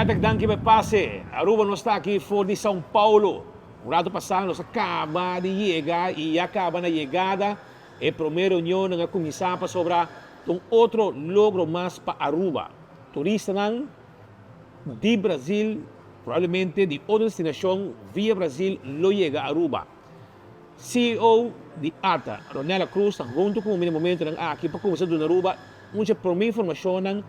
Hartelijk danki pa e pase. Aruba nos ta aki for di São Paulo. Un rato pasa nos a caba di yega y ya caba na yegada e prome reunionnan a cuminsa pasobra ta un otro logro mas pa Aruba. Turistanan di Brasil, probablemente di otro destinacion via Brasil lo yega Aruba. CEO di ata, Ronella Cruz ta hunto cu mi na e momentonan aki pa cuminsa duna Aruba un dje prome informacionnan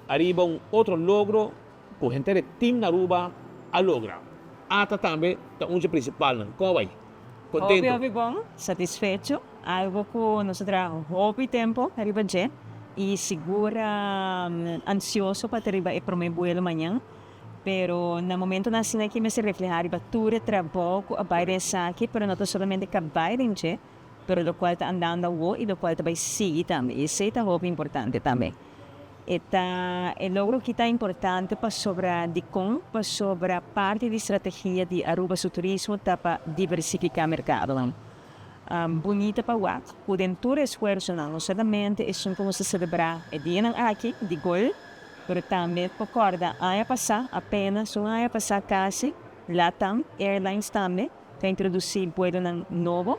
ariba un otro logro cu henter e team na Aruba a logra. Ata tambe ta un dje principalnan. Con a bay? Hopi Contento? hopi bon, satisfecho, algo cu nos a traha hopi tempo ariba dje y sigur ansioso pa ta riba e prome buelo mañan. Pero na momentonan asina aki mester refleha riba tur e trabou cu a bay den esaki, pero no ta solamente cu a bay den dje, pero locual ta andando awo y locual ta bay sigui tambe. Y esey ta hopi importante tambe. E ta e logro aki ta importante pasobra dicon? Pasobra parti di strategia di Aruba su turismo ta pa diversifica mercadonan. Bunita pa wak cu den tur esfuerzonan, no solamente esun cu nos ta celebra e dianan aki di gol, Pero tambe por corda aña pasa, apenas un aña pasa casi, Latam Airlines tambe ta introduci buelonan nobo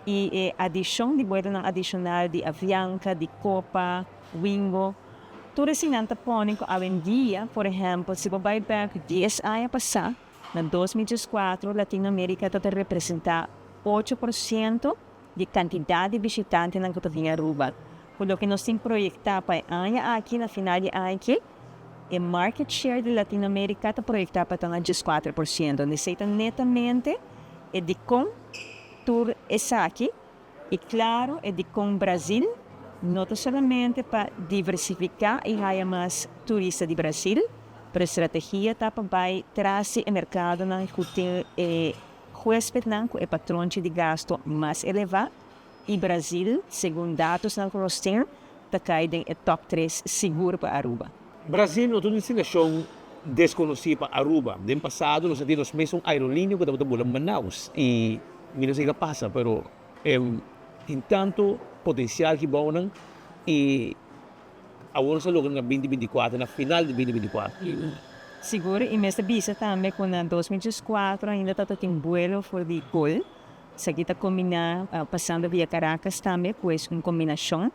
y e adicion di buelonan adicional di Avianca, di Copa, Wingo, tur eseinan ta pone cu awendia, por ehempel, si bo bay bek dies aña pasa, na 2014 Latinoamerica ta ta representa 8% di cantidad di bishitantenan cu ta bin Aruba. Cu loke nos tin proyecta pa e aña aki, na final di aña aki, e market share di Latinoamerica ta proyecta pa ta na 14%. Esey ta netamente e dicon tur esaki y claro e dicon Brazil no ta solamente pa diversifica y haya mas turista di Brazil, pero e strategia ta pa bay tras di e mercadonan cu tin e huespednan cu e patronchi di gasto mas eleva. Y Brazil, segun datosnan cu nos tin, ta cay den e top tres sigur pa Aruba. Brazil no ta un destinacion desconoci pa Aruba. Den pasado nos a tin nos mesun aerolinea cu tabata bula Manaus y mi no sa kico a pasa pero tin tanto potencial ki bounan y awor nos a logra na 2024, na final di 2024. Sigur y mester bisa tambe cu na 2014 ainda tabata tin buelo for di Gol. Esaki ta kombiná pasando via Caracas tambe, pues un kombinashon.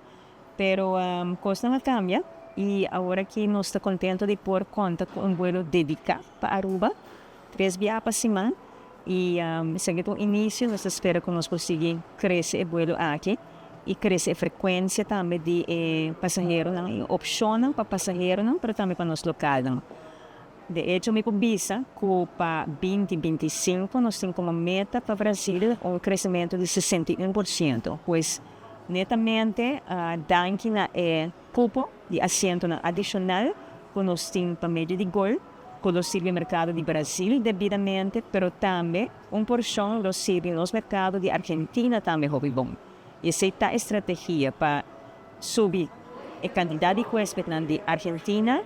Pero kosnan a kambia i awor aki nos ta kontento di por konta ku un buelo dediká pa Aruba, tres biaha pa siman. I esaki ta un inisio, nos ta spera ku nos por sigui krese e buelo aki i krese e frekuensia tambe di e pasaheronan i opshonnan pa pasaheronan pero tambe pa nos lokalnan. De echo mi por bisa ku pa 2025 nos tin komo meta pa Brasil un kresementu di 61%. Pues netamente danki na e kupo di asientonan adishonal ku nos tin pa medio di Gol ku lo sirbi merkado di Brasil debidamente pero tambe un porshon lo sirbi nos merkado di Argentina tambe hopi bon. I esei ta e strategia pa subi e kantidat di huespednan di Argentina,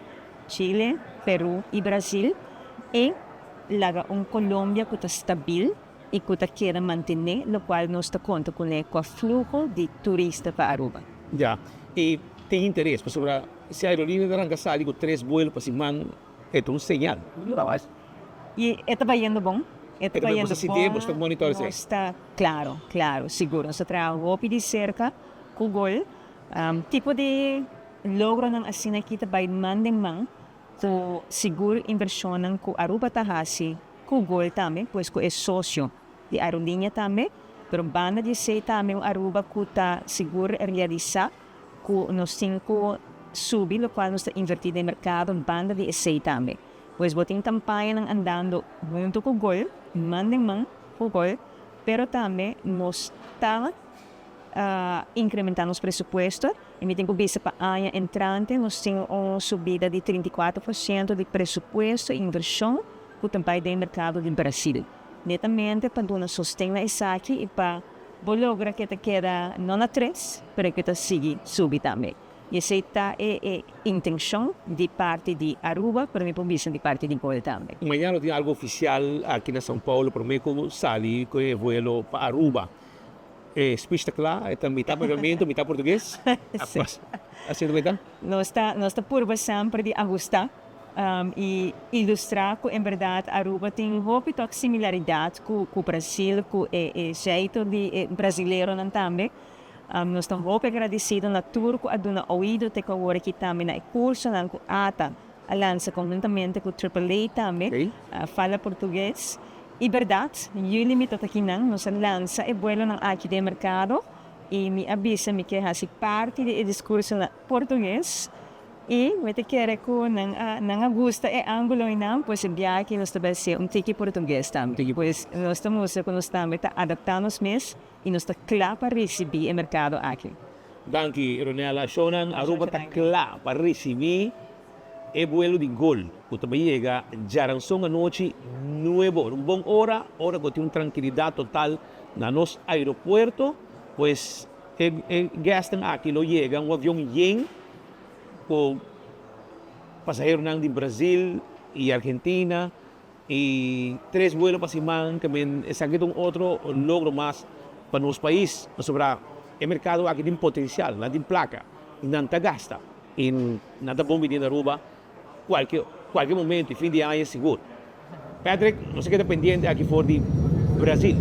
Chile, Peru i Brasil i laga un Colombia ku ta stabil i ku ta keda mantené lokual nos ta konta kuné ku a fluho di turista pa Aruba. Ya, i tin interes pasobra si aerolínea ta ranka sali ku tres buelo pa siman e ta un señal. I e ta bayendo bon, e ta bayendo bon, nos ta, klaro, klaro, sigur, nos ta traha hopi di serka ku Gol. Tipo di logronan asina aki ta bai man den man ku sigur invershonnan ku Aruba ta hasi ku Gol tambe, pues ku e sosio di aerolínea tambe, pero banda di esei tambe un Aruba ku ta sigur realisá ku nos tin ku subi lokual nos ta invertí den merkado banda di esei tambe. Pues bo tin kampañanan andando huntu ku Gol, man den man ku Gol, pero tambe nos ta incrementa nos presupuesto y mi tin cu bisa pa aña entrante nos tin un subida di 34% di presupuesto y inversion cu ta bay den mercado di Brasil. Netamente pa duna sosten na esaki y pa bo logra cu e ta keda no na tres pero cu e ta sigui subi tambe. Y esey ta e intencion di parti di Aruba pero mi por bisa di parti di Gol tambe. Mañana lo tin algo oficial aki na São Paulo prome cu sali cu e vuelo pa Aruba. E speech ta kla, e ta mitá papiamentu, mitá portugues. Sí. Asina ta? Nos ta, nos ta purba semper di ahustá. I ilustra ku en bèrdat Aruba tin hopi tok similaridat ku Brasil, ku e jeito di e brasileronan tambe. Nos ta hopi agradesido na tur ku a duna oido te ku awor aki tambe na e kursonan ku ata a lansa konhuntamente ku Triple A tambe, Fala Portugues. I bèrdat, yüli mi ta ta kinan, nos a lansa e buelonan aki den merkado i mi a bisa mi ke hasi parti di e diskurso na portugues. I mi ta kere ku nan a nan a gusta e angulo einan, pues e biaha aki nos ta bai hasié un tiki portugues tambe. Pues nos ta mustra ku nos tambe ta adaptá nos mes i nos ta kla pa risibí e merkado aki. Danki Ronella. Shownan Aruba ta kla pa risibí e buelo di gol ku ta bai yega djaranson anochi nuebe ora. Un bon ora, ora ku tin un trankilidat total na nos aeropuerto, pues E guestnan aki lo yega un avion yen ku pasaheronan di Brazil i Argentina i tres buelo pa siman ke men esaki ta un otro logro mas pa nos pais pasobra e merkado aki tin potensial, nan tin plaka i nan ta gasta i nan ta bon bini na Aruba kualke kualke momento i fin di aña sigur. Patrick, nos a keda pendiente aki for di Brazil.